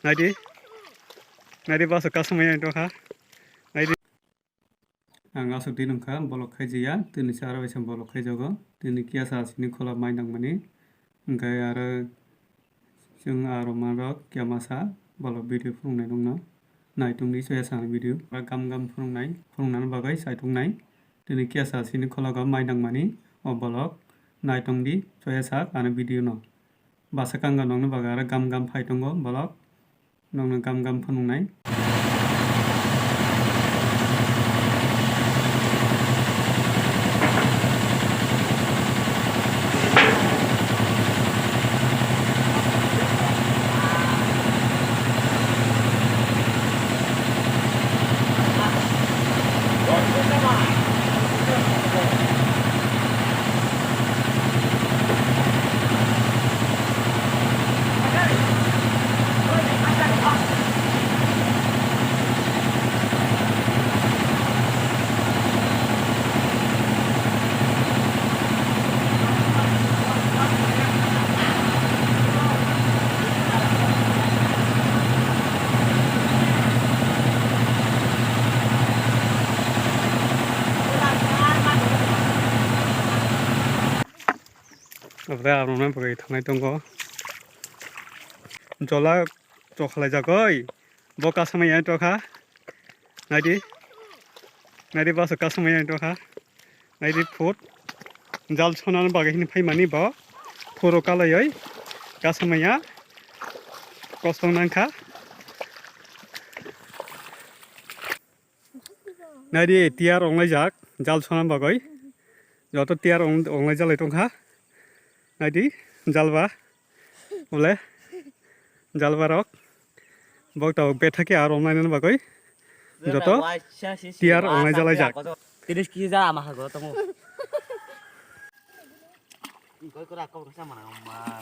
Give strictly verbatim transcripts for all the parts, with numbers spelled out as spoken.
Naidi. Naidi basa kasumaya tongkha. Naidi. Ang aswk din wngkha, bolok khaijaya, tini se aro waisa bolok khaijago. Tini kiyasa asini khola mai nangmani. Hwnkhe aro chwng aro manrok kiyamasa bolok video phunuknai nokno. Naitongdi soyasa video. Aro gam gam phunuknai, phunuknani bagwi saituknai. Tini kiyasa asini kholago mai nangmani o bolok. Naitongdi soyasa ani video no. Basa kanga nokni bagwi aro gam gam phai tongo bolok. Nokno gam gam phunuknai. Obo aro nang bagwi thangnai tongo. Jola chokhalai jagoi. Bo kasamai yang tokha. Naidi. Naidi basa kasamai yang tokha. Naidi phut. Jal sonani bagwi hini phaimani bo. Phuro kalaioi. Kasamaya. Kostong nangkha. Naidi tiyar onglaijak jal sona bagwi. Joto tiyar ong-, onglaijalai tongkha. Naidi jalba. Bole jalba rok. Bok tabok bethak khe aro onglainani bagwi. Joto tiyar onglaijalai jak. Tiris kg ja ama hago tongo. Koi kora kau rasa mana ma.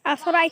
Asorai.